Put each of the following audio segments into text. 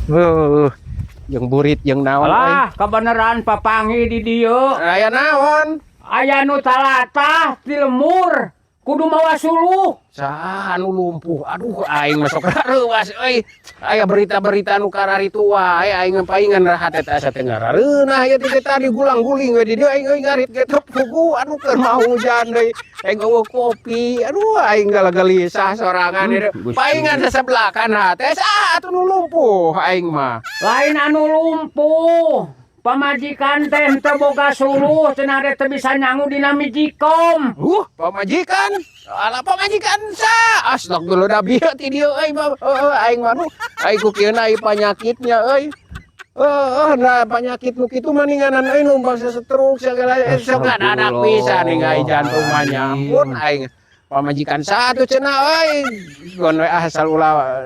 Heuh. Jeung burit jeung naon euy. Alah, kebenaran papanggih di dieu. Aya naon? Aya nu talatah di lembur. Kudu mawa suluh. Saha anu lumpuh? Aduh, aing masuk rareuwas euy. Aya berita-berita nu kararitu wae, aing paingan rahat eta asa teh ngarareunah ieu teh tadi gulang-guling we di dieu aing euy, ngarit ge teu puguh. Aduh, keur mah hujan deui. Aing euweuh kopi. Aduh, aing gelisah sorangan ieu. Gusti. Paingan sasebelakan hate, saha atuh nu lumpuh aing mah? Lain anu lumpuh. Pamajikan teh teu boga suluh cenah, teh teu bisa nyangu dina mijikom. Pamajikan. Alah, pamajikan sa. Astagfirullah, da bieu ti dieu euy mah. Heuh, aing mah, aduh, aing ku kieu euy panyakitnya euy. Heeh, nah penyakit nu kitu mah ninganan euy, nu bangsa stroke segala sok ngadadak pisan ningali jantung mah, nyampun aing. Pamajikan satu cenah euy. Gon we asal ulah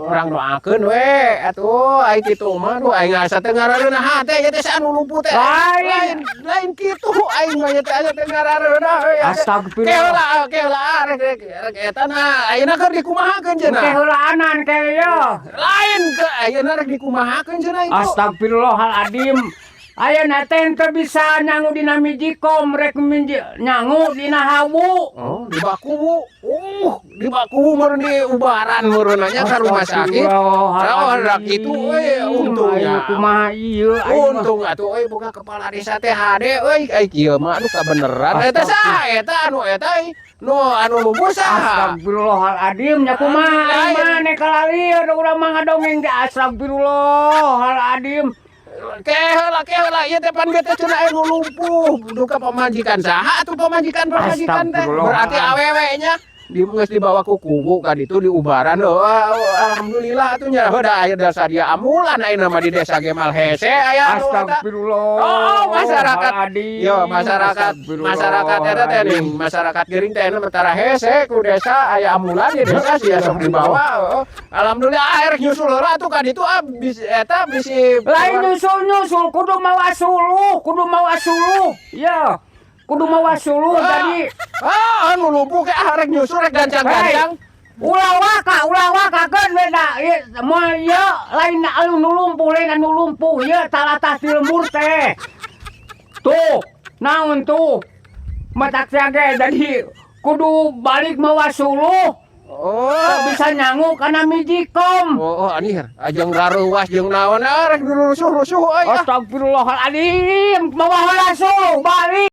urang doakeun we atuh aing kitu mah. Aduh, aing asa teu ngarareunah hate ieu teh, anu lumpuh teh. Lain. Lain, lain kitu aing mah, ieu teh asa teu ngarareunah euy. Astagfirullah. Keheula, keheula, rek rek rek eta na ayeuna keur dikumahakeun cenah? Keheulaanan ke yo. Lain ke ayeuna rek dikumahakeun cenah itu? Astagfirullahaladzim. Ayeuna teh teu bisa nyangu dina mijikom, rek minji, nyangu dina hawu. Oh, di bakuwu. Di bakuwu meureun, di ubaran meureun nya ka rumah sakit. Oh, da kitu we untungnya. Ayo kumaha ieu aing mah. Untung atuh euy boga kepala desa teh hade euy. Ai kieu mah, aduh, kabeneran. Eta saha eta anu eta euy? Nu anu lumpuh saha? Astagfirullahaladzim, nya kumaha aing mah ne kalalieur urang mah ngadongeng teh, astagfirullahaladzim. Keheula, keheula, ieu teh pan teh cenah aya nu lumpuh duka pamajikan saha atuh, pamajikan pamajikan teh berarti awewe nya di geus dibawa ku kubu ka ditu diubaran. Oh, alhamdulillah atuh nya, heuh, da aya sadia ambulan ayeuna mah di desa ge mal hese aya anu eta. Astagfirullah. Oh, masyarakat. Yo, masyarakat, masyarakat eta teh nih, masyarakat gering teh mah tara hese ku desa, aya ambulan di desa sih sok dibawa. Oh, alhamdulillah, air nyusul heula atuh ka ditu, ah bisi eta bisi. Lain nyusul-nyusul, kudu mawa suluh, kudu mawa suluh. Ya. Kudu mawa suluh jadi Ah, anu lumpuh ke ah rek nyusul, rek gancang-gancang. Ulah waka, ulah waka keun we da ieu moal ieu, lain anu nu lumpuh, lain anu lumpuh ieu talatah di lembur teh. Tuh, naon tuh? Matak ge jadi kudu balik mawa suluh. Oh, bisa nyangu kana mijikom. Oh, anjir, ajeng rareuwas jeung naon, ah rek rusuh-rusuh euy ah. Astagfirullahaladzim, mawa heula suluh balik.